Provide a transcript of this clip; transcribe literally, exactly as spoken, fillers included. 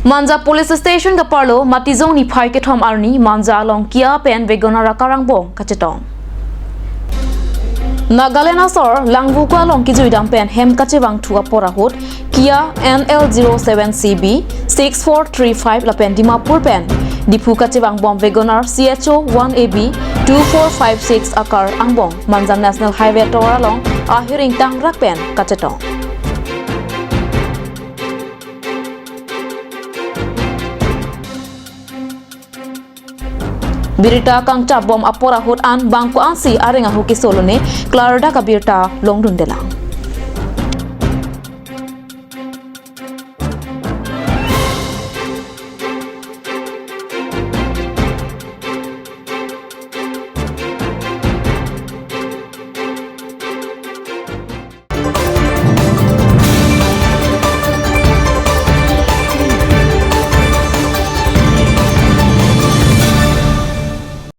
Manja Police Station kaparlo Matijong niphai kethom arni Manja along Kia pen WagonR acar angbong kachetong. Nagaland asor Langvoku along kejuidam pen hem kachevangthu apor ahut Kia N L zero seven C B six four three five lapen Dimapur pen Diphu kachevangbom WagonR C H O one A B two four five six acar angbong Manja National Highway atovar along ahiring tangrak pen kachetong. Birta kangchapbom apor ahut an bang ko-ansi areng ahu keso lone klardak abirta longdundelang.